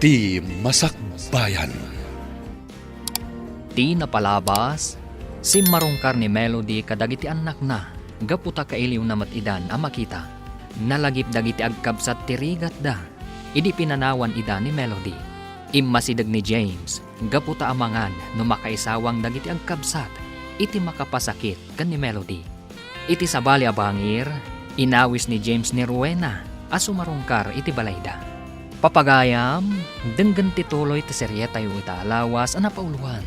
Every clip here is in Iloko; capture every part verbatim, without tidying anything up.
Ti Masakbayan. Ti napalabas, simmarungkar ni Melody kadagiti annakna gapu ta kailiwna met idan a makita. Nalagip dagiti agkabsat ti rigatda idi pinanawan ida ni Melody. Immasideg ni James gapu ta amangan no makaisawang dagiti agkabsat iti makapasakit ken ni Melody. Iti sabali a bangir, inawis ni James ni Rowena a sumarungkar iti balayda. Papagayam, denggen ti tuloy ti serietayo ita a lawas a napauloan,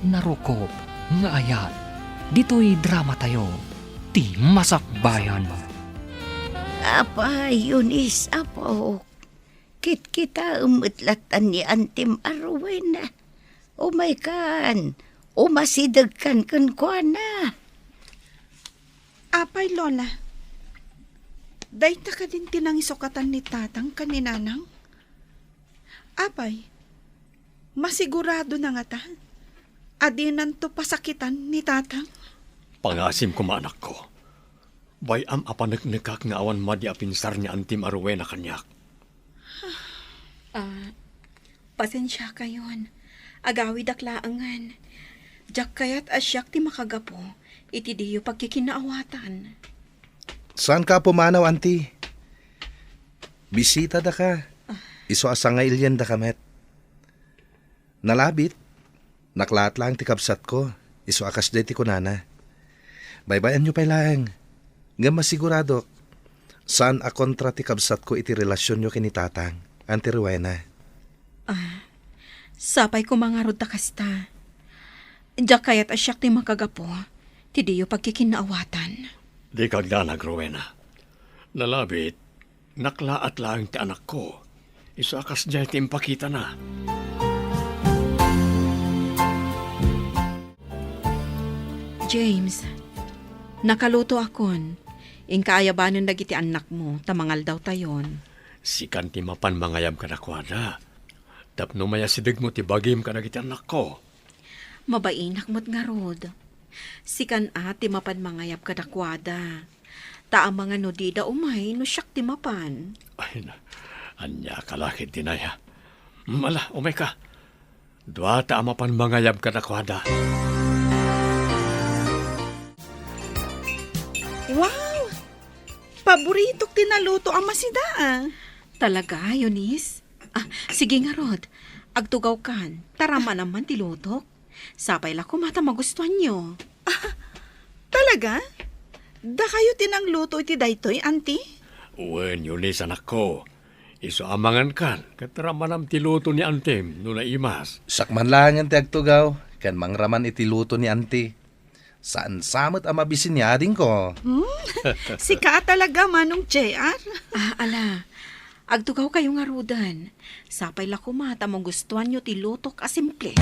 Narukop nga Ayat. Ditoy dramatayo, Ti Masakbayan. Apay, Eunice, apok. Kitkitaem met lattan ni Antim a Rowena. Umaykan, umasidegkan kenkuana. Apay, Lola, dayta kadin ti nangisukatan ni Tatang ken ni Nanang? Apay, masiguradona ngata a dinanto pasakitan ni Tatang? Pangasim koma, anakko. Bay-am a paneknekak nga awan madi a pinsar ni Antim a Rowena kaniak. Ah, pasensiakayon. Agawidak laengen. Diak kayat a siak ti makagapu iti diyo pagkikinnaawatan. Saanka a pumanaw, Anti? Bisitadaka. Ah. Isu a sangailiandaka met. Nalabit, naklaat laeng ti kabsatko, isu a kasdiay ti kunana. Baybay-anyo pay laeng, ngem masiguradok, saan a kontra ti kabsatko iti relasionyo ken ni Tatang, Anti Rowena. Ah, sapay koma ngarud ta kasta. Diak kayat a siak ti makagapu ti diyo pagkikinnaawatan. Dika agdanag, Rowena. Nalabit, naklaat laeng ti anakko. Isu a kasdiay ti impakitana. James, nakalutoakon. Inka ayabanen dagiti annakmo ta mangaldawtayon. Sikan ti mapan mangayab kadakuada. Tapno mayasidegmo ti bagim kadagiti annakko. Mabainak met ngarud. Sikan a ti mapan mangayab kadakuada. Ta amangan no dida umay no siak ti mapan. Ay, na, ania ka la ket, Dinaya. Mm, ala, umayka. Duata a mapan mangayab kadakuada. Wow! Paboritok ti naluto a masida, ah. Talaga, Eunice? Ah, sige ngarud. Agtugawkan, ta ramanam man ti lutok. Sapay la koma ta magustuanyo. Ah, talaga? Dakayo ti nangluto iti daytoy, Auntie? Wen, Eunice, anakko. Isu a mangankan, ket ramanam ti luto ni Auntie no naimas. Siak man laengen ti agtugaw, ken mangraman iti luto ni Auntie. Saan sa met a mabisin ni adingko. Hmm? Sika a talaga, Manong J R? Ah, ala. Agtugawkayo ngaruden. Sapay la koma ta magustuanyo ti lutok a simple.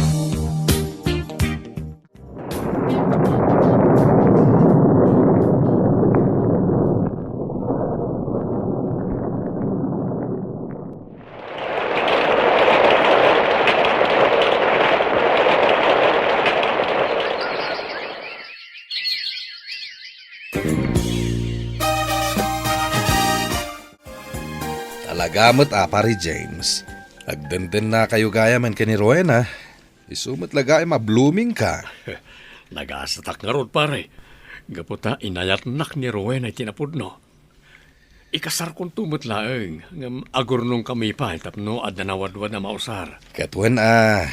Talaga met a, Pare James. Agdendennakayo gayamen ken ni Rowena. Isu met la gayamen a blooming ka. Nagasatak ngarud, pare. Gapu ta inayatnak ni Rowena iti napudno. Ikasarkonto met laeng, ngem agurnongkami pay tapno adda nawadwad a mausar. Ket wen a,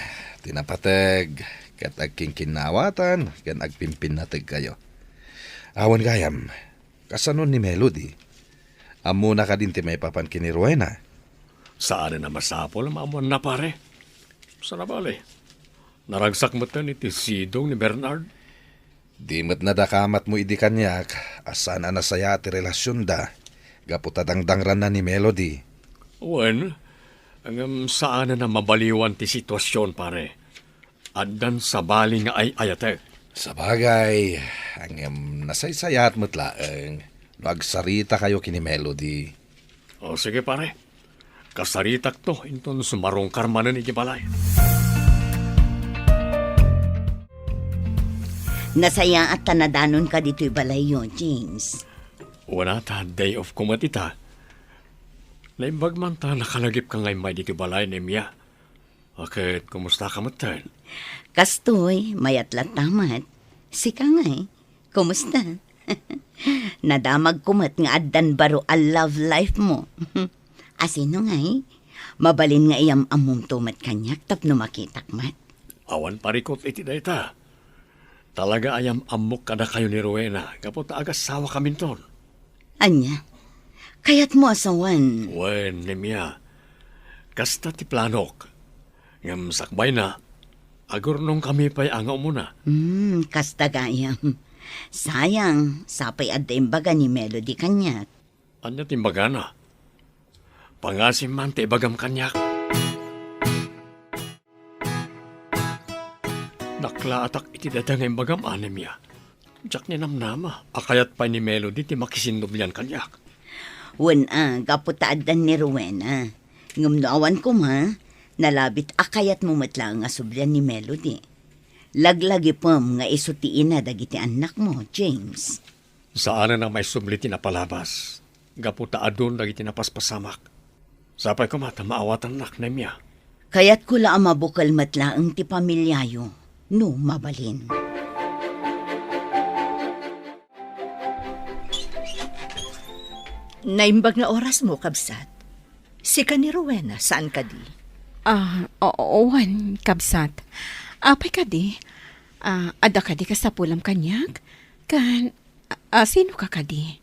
ti napateg, ket agkinkinnawatan, ken agpimpinnategkayo. Awan gayam, kasano ni Melody? Ammona kadin ti maipapan ken ni Rowena? Saanen a masapul a maammoanna, pare. Sana bale, naragsak metten iti sidong ni Bernard. Di met nadakamatmo idi kaniak a saan a nasayaat ti relasionda gapu ta dangrangranna ni Melody. Wen, ngem saanen a mabaliwan ti situasion, pare. Addan sabali nga ay-ayatek. Sabagay, ngem nasaysayaat met laeng no agsaritakayo ken ni Melody. O, sige, pare. Kasaritakto inton sumarungkar manen iti balay. Nasayaat ta nadanonka ditoy balayyo, James. Wen a ta, day off ko met ita. Naimbag man ta nakalagipka nga immay ditoy balay, Nemia. Ket kumustaka metten? Kastoy, mayat latta met. Sika ngay, kumusta? Nadamagko met nga addan baro a love life mo. Asino ngay? Mabalin nga iyam-ammomto met kaniak tapno makitak met. Awan parikut iti dayta. Talaga a yam-ammok kadakayo ni Rowena gapu ta agasawa kaminton. Ania? Kayatmo a sawen? Wen, Nemia. Kasta ti planok. Ngem sakbayna, agurnongkami pay a nga umuna. Hmm, kasta gayam. Sayang, sapay adda imbaga ni Melody kaniak. Ania ti imbagana? Pangasim man ti ibagam kaniak. Naklaatak iti dayta nga imbagam, Nemia. Diak ninamnama a kayat pay ni Melody ti makisinnublian kaniak. Wen a, gapu ta addan ni Rowena. Ngem no awan koma, nalabit a kayatmo met laeng a sublian ni Melody. Laglagipem nga isu ti ina dagiti annakmo, James. Saanen a maisubli ti napalabas, gapu ta adun dagiti napaspasamak. Sapay koma ta maawatannak, Nemia. Kayatko la a mabukel met laeng ti pamiliayo, no mabalin. Naimbag nga orasmo, kabsat. Sika ni Rowena, saan kadi? Ah, oo, wen, kabsat. Apay kadi? Ah, adda kadi kasapulam kaniak? Kan, ah, sino ka kadi?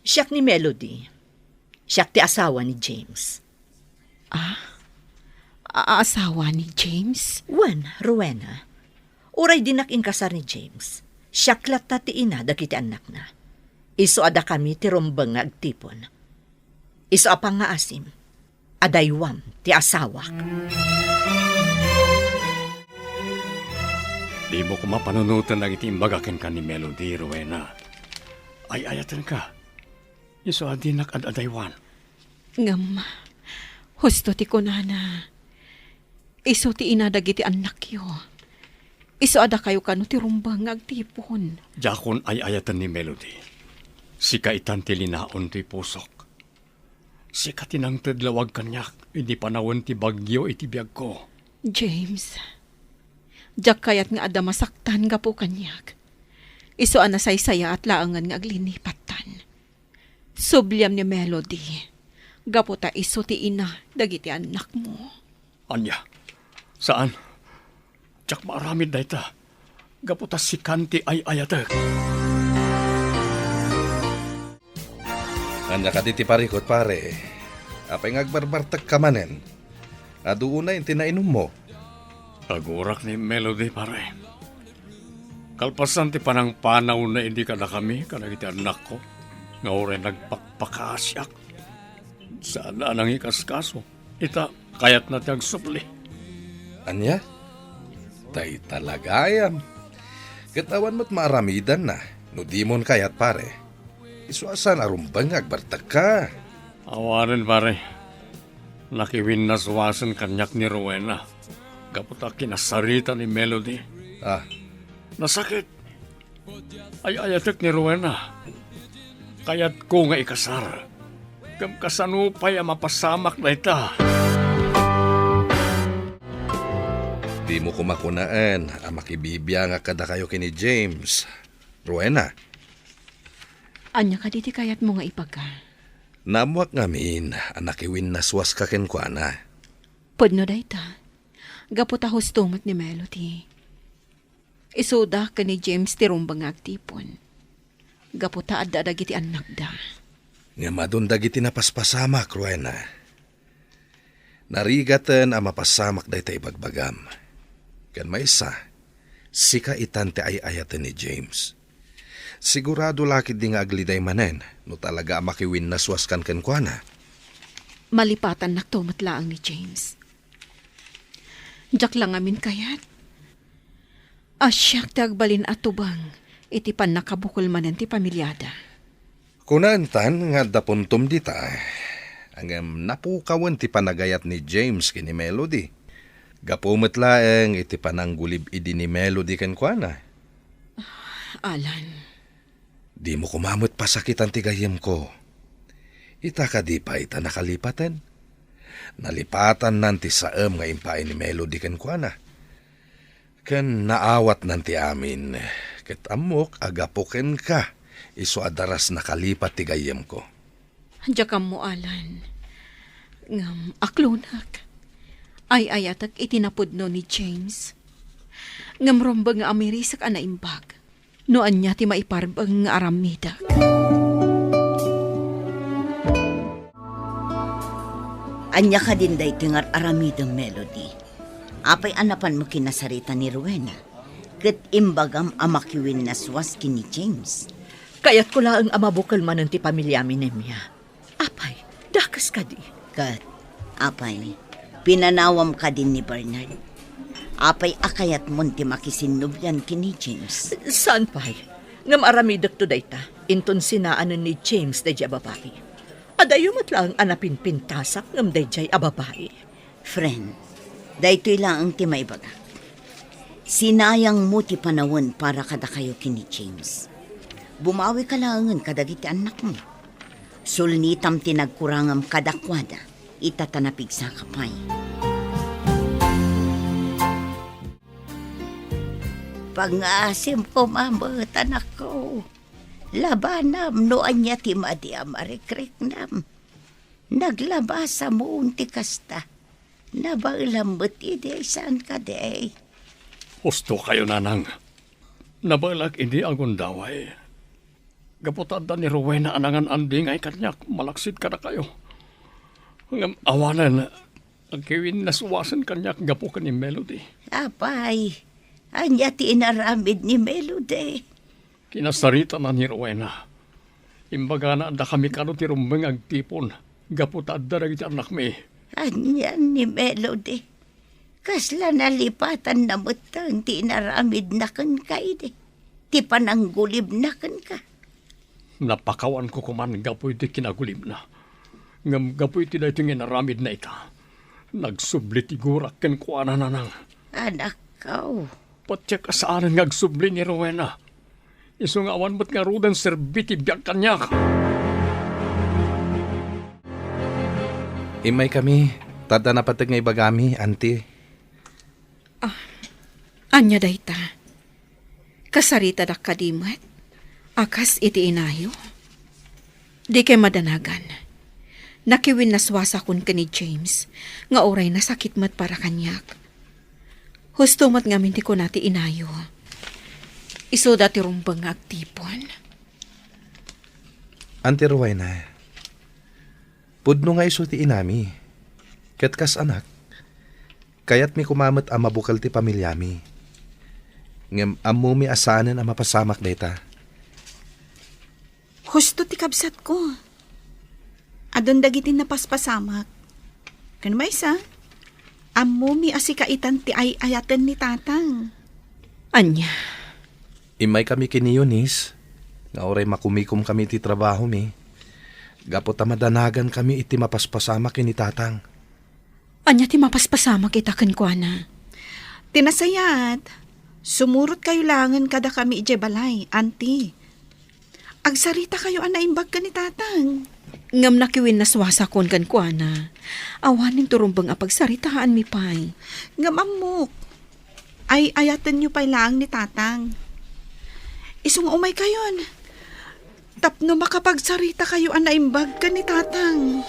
Siak ni Melody. Siak ti asawa ni James. Ah? A-, asawa ni James? Wen, Rowena. Uray dinak inkasar ni James, siak latta ti ina dagiti annakna. Isu a dakami ti rumbeng nga agtipon. Isu a pangngaasim, adaywam ti asawak. Dimo koma panunoten dagiti imbaga kenka ni Melody, Rowena. Ay-ayatenka. Isu a dinak ad-adaywan. Ngem, husto ti kunana, isu ti ina dagiti annakyo. Isu a dakayo kano ti rumbeng nga agtipon. Diakon ay-ayaten ni Melody. Sika itan ti linaon toy pusok. Sika ti nangted lawag kaniak idi panawen ti bagyo iti biagko. James, diak kayat nga adda masaktan gapu kaniak. Isu a nasaysayaat laengen nga aglinipattan. Subliam ni Melody, gapu ta isu ti ina dagiti annakmo. Ania? Saan? Diak maaramid dayta. Gapu ta sikan ti ay-ayatek. Ania kadi ti parikut, pare? Apay nga agbarbartekka manen? Adu unay ti nainummo? Agurak ni Melody, pare. Kalpasan ti panangpanawna idi kadakami, kadagiti annakko, nga uray nagpakpakaasiak. Saanna a nangikaskaso. Ita, kayatna ti agsubli. Ania? Dayta la gayam. Ket awan met maaramidanna, no dimon kayat, pare. Isu a saan a rumbeng nga agbartekka. Awanen, pare. Nakiwinnaswasen kaniak ni Rowena gapu ta kinasarita ni Melody. Ah. Nasakit. Ay-ayatek ni Rowena. Kayatko nga ikasar. Ngem kasano pay a mapasamak dayta? Dimo koma kunaen a makibibiangak kadakayo ken ni James, Rowena. Ania kadi ti kayatmo nga ibaga? Naammoak ngamin a nakiwinnaswaska kenkuana. Pudno dayta, gapu ta husto met ni Melody. Isuda ken ni James ti rumbeng nga agtipon. Gapu ta adda dagiti annakda. Ngem adun dagiti napaspasamak, Rowena. Narigaten a mapasamak dayta ibagbagam. Ken maysa, sika itan ti ay-ayaten ni James. Sigurado la ketdi nga agliday manen no talaga a makiwinnaswaskan kenkuana. Malipatannakto met laeng ni James. Diak la ngamin kayat a siak ti agbalin a tubang iti pannakabukel manen ti pamiliada. Kunaentan nga adda puntom dita, ngem napukawen ti panagayat ni James ken ni Melody. Gapu met laeng iti pananggulib idi ni Melody kenkuana. Alan. Dimo koma met pasakitan ti gayyemko. Ita kadi pay ta nakalipaten? Nalipatannan ti saem nga impaay ni Melody kenkuana. Ken naawatnan ti amin, ket ammok a gapu kenka, isu a daras nakalipat ti gayyemko. Diak ammo, Alan. Ngem aklonak. Ay-ayatek iti napudno ni James. Ngem rumbeng nga umirisek a naimbag no ania ti maiparbeng nga aramidek. Ania kadin daytoy nga ar-aramidem, Melody? Apay a napanmo kinasarita ni Rowena, ket imbagam a makiwinnaswas ken ni James? Kayatko laeng a mabukel manen ti pamiliami, Nemia. Apay, dakes kadi? Ket, apay, pinanawam kadin ni Bernard? Apay a kayatmon ti makisinnublian ken ni James? Saan pay. Ngem aramidekto dayta, inton sinaanen ni James daydiay a babai. Adayo met laeng a napinpintasak ngem daydiay a babai. Friend, daytoy laeng ti maibagak. Sinayangmo ti panawen para kadakayo ken ni James. Bumawika laengen kadagiti annakmo. Sulnitam ti nagkurangam kadakuada, ita ta napigsaka pay. Pangngaasim koma met, anakko. Labanam no ania ti madi a marikriknam. Naglabasamon ti kasta. Nabaelam met idi, saan kadi? Husto kayo, nanang. Nabaelak idi agundaway. Gapu ta adda ni Rowena a nangan-andingay kaniak malaksid kadakayo. Ngem awanen, nakiwinnaswasen kaniak gapu ken ni Melody. Apay, ania ti inaramid ni Melody? Kinasaritana ni Rowena. Imbagana a dakami kano ti rumbeng nga agtipon gapu ta adda dagiti annakmi. Anian ni Melody? Kasla nalipatanna metten ti inaramidna kenka idi, ti pananggulibna kenka? Napakawanko koman gapu iti kinagulibna. Ngem gapu iti daytoy nga inaramidna ita, nagsubli ti gurak kenkuana, nanang. Anakko. Patiek a saanen nga agsubli ni Rowena. Isu nga awan met ngaruden serbi ti biag kaniak. Immaykami, ta adda napateg nga ibagami, Auntie. Ah, ania dayta? Kasaritadak kadi met a kas iti inayo? Dikay madanagan. Nakiwinnaswasakon ken ni James nga uray nasakit met para kaniak. Husto met ngamin ti kuna ti inayo. Isuda ti rumbeng nga agtipon. Auntie Rowena, pudno nga isu ti inami. Ket kas anak, kayatmi koma met a mabukel ti pamiliami. Ngem ammomi a saanen a mapasamak dayta. Husto ti kabsatko. Adun dagiti napaspasamak. Ken maysa, ammomi a sika itan ti ay-ayaten ni Tatang. Ania? Immaykami ken ni Eunice, nga uray makumikomkami iti trabahomi, gapu ta madanagankami iti mapaspasamak ken ni Tatang. Ania ti mapaspasamak ita kenkuana? Ti nasayaat, sumurotkayo laengen kadakami idiay balay, Auntie. Agsaritakayo a naimbag ken ni Tatang. Ngem nakiwinnaswasakon kenkuana. Awanen ti rumbeng a pagsaritaanmi pay. Ngem ammok, ay-ayatenyo pay laeng ni Tatang. Isu nga umaykayon. Tapno makapagsaritakayo a naimbag ken ni Tatang.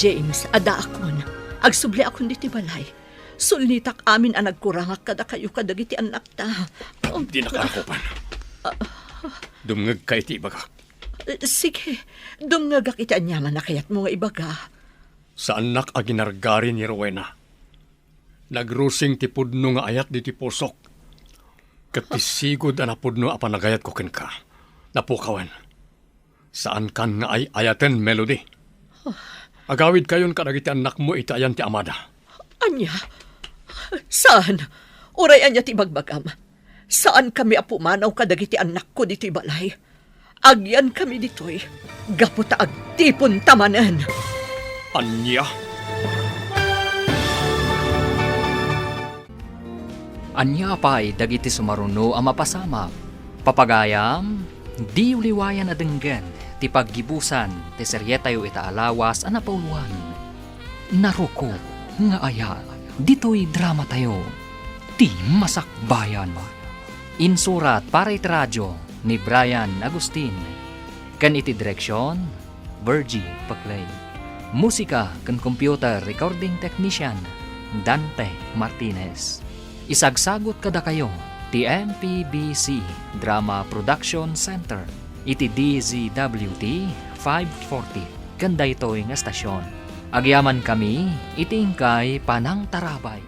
James, addaakon. Agsubliakon ditoy balay. Sulnitak amin a nagkurangak kadakayo kadagiti annakta. Oh. Dinaka rakupan. Dumngegka iti ibagak. Sige, dumngegak iti aniaman a kayatmo nga ibaga. Saannak a ginargari ni Rowena. Nagrusing ti pudno nga ayat ditoy pusok. Ket ti sigud a napudno a panagayatko kenka, napukawen. Saankan nga ay-ayaten, Melody. Agawidkayon kadagiti annakmo iti ayan ti amada. Ania? Saan? Uray ania ti ibagbagam? Saankami a pumanaw kadagiti annakko ditoy balay. Agyankami ditoy gapu ta agtiponta manen. Ania? Ania pay dagiti sumaruno a mapasamak? Papagayam, Diyo liwayan a denggen ti paggibusan ti serietayo ita a lawas a napauluan, Narukop nga Aya. Ditoy dramatayo, Ti Masakbayan. Insurat para iti radio ni Brian Agustin, ken iti direksion, Virgie Paclay. Musika ken computer recording technician, Dante Martinez. Isagsagut kadakayo ti M P B C Drama Production Center iti D Z W T five forty ken daytoy nga estasion. Agyamankami iti inkay panangtarabay.